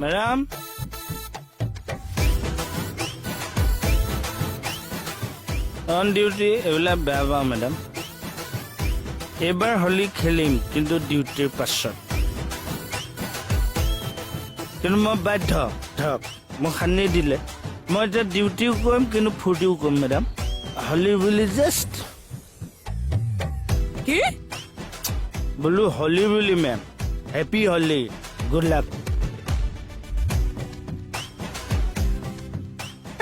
Madam, on duty এইবিলাক বেয়া পাওঁ মেডাম। এইবাৰ হোলী খেলিম, কিন্তু ডিউটিৰ পাছত। কিন্তু মই বাধ্য, ধৰক মোক সানি দিলে। মই এতিয়া ডিউটিও কৰিম, কিন্তু ফূৰ্তিও কৰিম মেডাম। হোলী বুলি জাষ্ট কি বোলো, হোলী বুলি ma'am, happy Holi, good luck.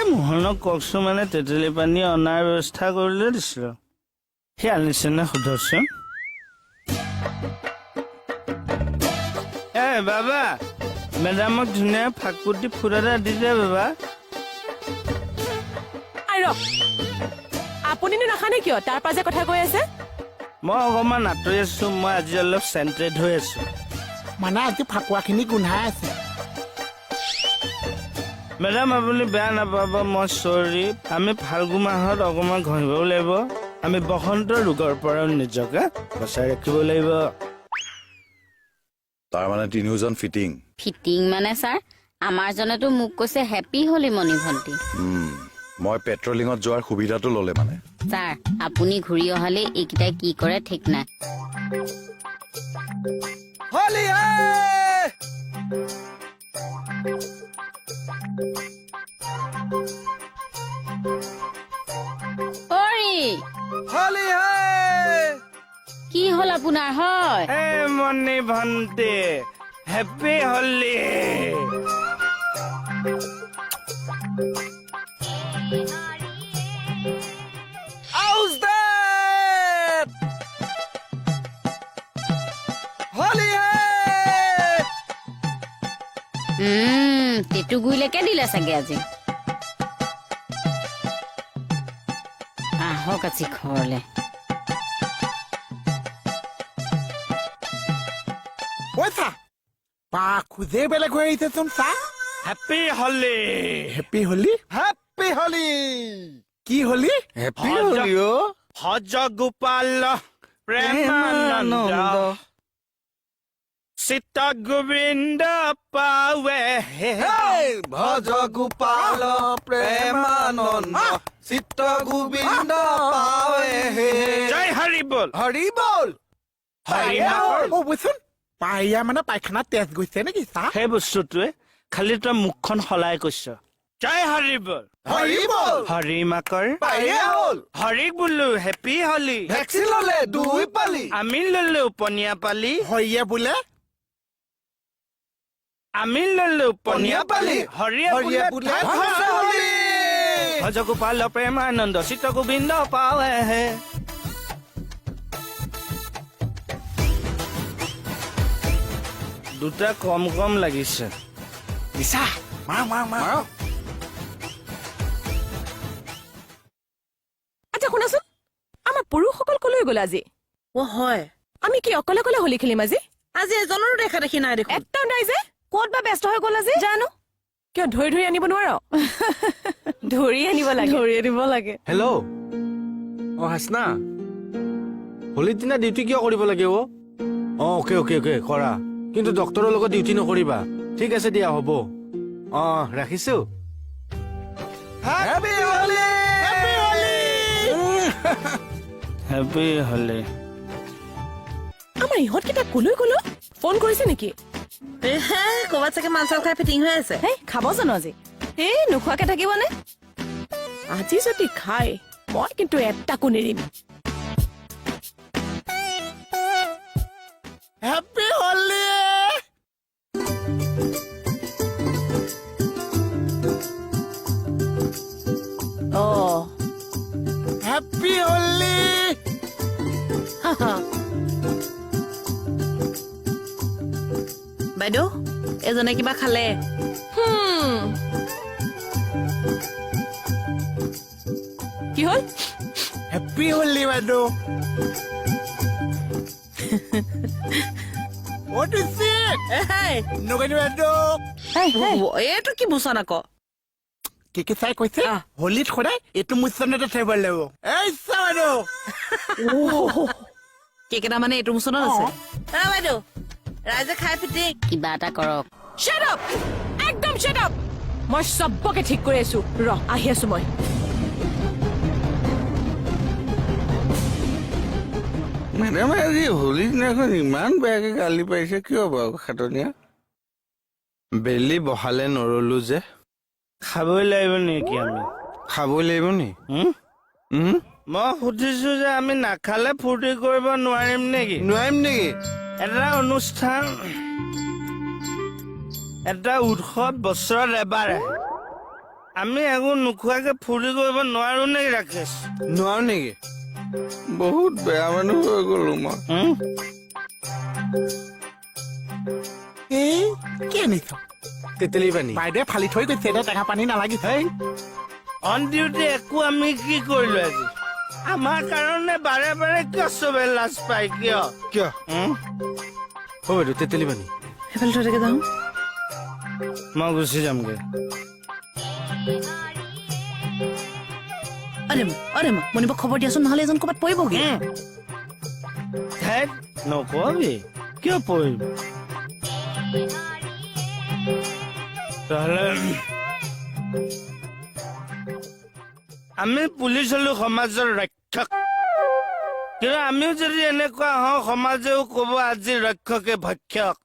এই মোহনক কওকচোন, মানে তেতেলী পানী অনাৰ ব্যৱস্থা কৰিবলৈ দিছিলো, সি আনিছেনে সোধকচোন। এ বাবা, মেডামক ধুনীয়া ফাকুটি ফুট এটা দি দে বাবা। আই ৰক, আপুনিনো নাখানে কিয়? তাৰ পৰা যে কথা কৈ আছে। মই অকণমান আঁতৰি আছো, মই আজি অলপ চেণ্ট্ৰেড হৈ আছো। মানে আজি ফাকুৱাখিনি গোন্ধাই আছে। মেডাম, আপুনি বেয়া নাপাব, মই চৰি। আমি ফাল্গুন মাহত অকণমান ঘঁহিবও লাগিব, আমি বসন্ত ৰোগৰ পৰাও নিজকে বচাই ৰাখিব লাগিব। তাৰ মানে তিনিওজন ফিটিং। ফিটিং মানে ছাৰ, আমাৰ জনেতো মোক কৈছে হেপী হোলী মণি ভণ্টি। মই পেট্ৰলিঙত যোৱাৰ সুবিধাটো ললে মানে। ছাৰ, আপুনি ঘূৰি অহালে এইকেইটাই কি কৰে ঠিক নাই। হোলী হে! অৰি হোলী হে! কি হ'ল আপোনাৰ হয়? এ মণি ভণ্টি, happy Holi. How's that? Holi হে! টেটুগুৰিলৈকে দিলে চাগে আজি। আহক আজি ঘৰলে। ঐ চা, বা খোজেই বেলেগ হৈ আহিছেচোন চা। Happy Holi. Happy Holi? Happy Holi. কি হোলী? হেপী হোলী অ। হজ গোপাল প্ৰেমানন্দ সীত গোবিন্দ পাৱে হে। ভজ গোপাল প্ৰেমানন্দ চিত্ত গোবিন্দ পাৱে হে। জয় হৰি বল। হৰি বল। হৰি অ বুজচোন, পাহিয়া মানে পায়খানাত তেজ গৈছে নেকি চা? সেই বস্তুটোৱে খালি তই মুখখন সলাই কৈছ। জয় হৰি বল। হৰি বল। হৰি মাকৰ পাহিয়া হ'ল। হৰিক বোলো হেপী হোলী। ভেকচিন ললে দুই পালি। আমি ললো পনীয়া পালি। হৰিয়ে বোলে আমি ললো পনীয়া পালি। হৰিয়ে হৰিয়ে বোলে বোলে ভজ হোলী। ভজ গোপাল প্ৰেমানন্দ চিত্ত গোবিন্দ পাৱে হে। দুটা কম কম লাগিছে। নিচা, মাৰ মাৰ মাৰ। আচ্ছা শুনাচোন, আমাৰ পুৰুষসকল কলৈ গ'ল আজি? অ হয়, আমি কি অকলে অকলে হোলী খেলিম আজি? আজি এজনৰো দেখা দেখি নাই দেখোন। এটাও নাই যে। ক'ত বা ব্যস্ত হৈ গ'ল আজি জানো, কিয় ধৰি ধৰি আনিব নোৱাৰ? ধৰি আনিব লাগে। ধৰি আনিব লাগে। হেল্ল' অ হাসনা, হোলীৰ দিনা ডিউটি কিয় কৰিব লাগে? অ অ অ'কে অ'কে অ'কে কৰা, কিন্তু ডক্তৰৰ লগত ডিউটি নকৰিবা। ঠিক আছে দিয়া, হ'ব। অ ৰাখিছো। হেপী হোলী। হেপী হোলী। আমাৰ ইহঁতকেইটা কলৈ গ'ল? ফোন কৰিছে নেকি? ক'ৰবাত চাগে মাল চাল খাই ফিটিং হৈ আছে। হেই, খাব জানো আজি? এই নোখোৱাকে থাকিবনে? আজি যদি খাই, মই কিন্তু এটাকো নেৰিম। হেপী হোলী। অ হেপী হোলী। বাইদেউ, এজনে কিবা খালে। কি হ'ল? হেপী হোলী বাইদেউ। What is it? নগেন বাইদেউ। এইটো কি মোচন আকৌ? কি কি চাই কৈছে, হোলীত সদায় এইটো মোচনতে থাকিব লাগিব। এই চা বাইদেউ। কেক এটা মানে এইটো মোচনত আছে। বাইদেউ, ৰাইজে খাই ফিটিং। কিবা এটা কৰক। Shut up! একদম shut up! মই চবকে ঠিক কৰি আছো, ৰ আহি আছো মই। মেডামে আজি হোলীৰ দিনাখন ইমান বেয়াকে গালি পাৰিছে কিয় বাৰু খাটনীয়া? বেলি বহালে নৰলো যে। খাবই লাগিব নেকি আমি? খাবই লাগিব নি? মই সুধিছো যে আমি নাখালে ফূৰ্তি কৰিব নোৱাৰিম নেকি? নোৱাৰিম নেকি? এটা অনুষ্ঠান, এটা উৎসৱ বছৰত এবাৰ আহে, আমি একো নোখোৱাকে ফূৰ্তি কৰিব নোৱাৰো নেকি ৰাকেশ? নোৱাৰো নেকি? বহুত বেয়া মানুহ হৈ গলো মই। এই কি আনিছ? তেতেলী পানী। বাইদেৱে ফালি থৈ গৈছে, এতিয়া টেঙা পানী নালাগিছে। অন ডিউটি একো আমি কি কৰিলো আজি? আমাৰ কাৰণে বাৰে বাৰে কিয় চবে লাজ পায়, কিয়? কিয়? অ বাইদেউ, তেতেলী পানী। সেইফালে থৈ থাকে যাওঁ। মই গুচি যামগে। অৰে মা, অৰে মা, মণিবক খবৰ দিয়াচোন, নহ'লে এজন ক'ৰবাত পৰিবগৈ। ধেৎ, নকবি, কিয় পৰিম? তাহলে আমি পুলিচ হলো সমাজৰ ৰক্ষক, কিন্তু আমিও যদি এনেকুৱা হওঁ সমাজেও ক'ব আজি ৰক্ষকে ভক্ষক।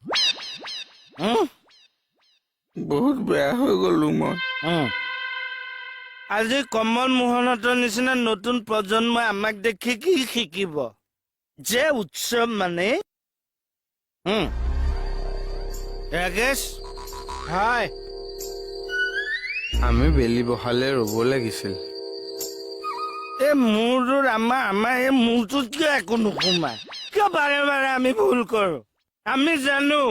বহুত বেয়া হৈ গলো মই। আজি কমল মোহনহঁতৰ নিচিনা নতুন প্ৰজন্মই আমাক দেখি কি শিকিব যে উৎসৱ মানে? ৰাকেশ? হয়, আমি বেলি বহালে ৰ'ব লাগিছিল। এই মূৰটোত আমাৰ এই মূৰটোত কিয় একো নোসোমায়? কিয় বাৰে বাৰে আমি ভুল কৰো? আমি জানো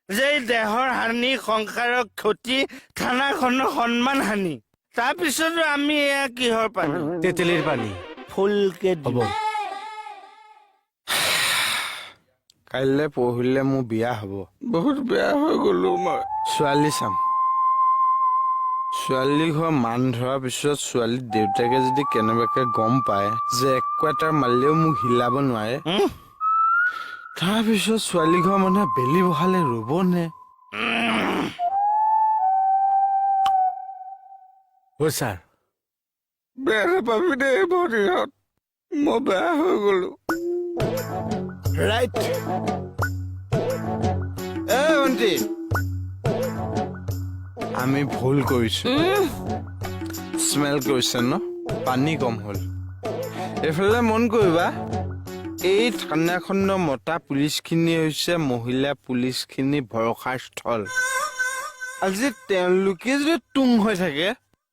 যে এই দেহৰ হানি, সংসাৰৰ ক্ষতি, থানাখনৰ সন্মান হানি, তাৰপিছতো আমি এয়া কিহৰ পানী? তেতেলীৰ পানী। ফুলকে হ'ব। কাইলৈ পৰহিলে মোৰ বিয়া হ'ব। বহুত বেয়া হৈ গলো মই। ছোৱালী চাম। ছোৱালী ঘৰ মান ধৰাৰ পিছত ছোৱালী দেউতাকে যদি কেনেবাকে গম পায় যে এক কোৱাৰ্টাৰ মাৰিলেও মোক হিলাব নোৱাৰে, তাৰপিছত ছোৱালী ঘৰৰ মানুহে বেলি বহালে ৰ'ব নে? অ ছাৰ, বেয়া নাপাবি দেই ভনীহঁত, মই বেয়া হৈ গলো। ৰাইট। এ ভণ্টি, আমি ভুল কৰিছো। স্মেল কৰিছে ন? পানী কম হ'ল। এইফালে মন কৰিবা, এই থানাখনৰ মতা পুলিচখিনি হৈছে মহিলা পুলিচখিনি ভৰসাৰ স্থল। আজি তেওঁলোকে যদি তুং হৈ থাকে,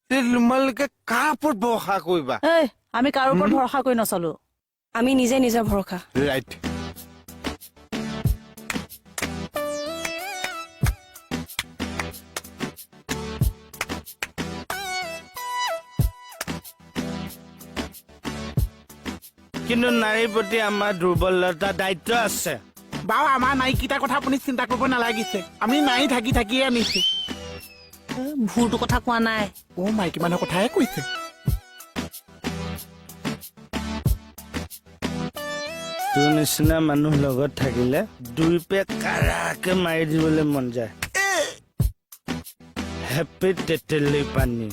তেতিয়া তোমালোকে কাৰ ওপৰত ভৰসা কৰিবা? এই, আমি কাৰো ওপৰত ভৰসা কৰি নচলো, আমি নিজে নিজৰ ভৰসা। ৰাইট। কিন্তু নাৰীৰ প্ৰতি আমাৰ দুৰ্বলতা দায়িত্ব আছে। বাৰু আমাৰ নাৰীকেইটাৰ কথা আপুনি চিন্তা কৰিব নালাগিছে, আমি নাৰী থাকি থাকিয়ে আনিছো। ভুৰটোৰ কথা কোৱা নাই। অ, মাইকী মানুহৰ কথাহে কৈছে। তোৰ নিচিনা মানুহ লগত থাকিলে দুই পেক কাৰাকে মাৰি দিবলৈ মন যায়। হেপী তেতেলী পানী।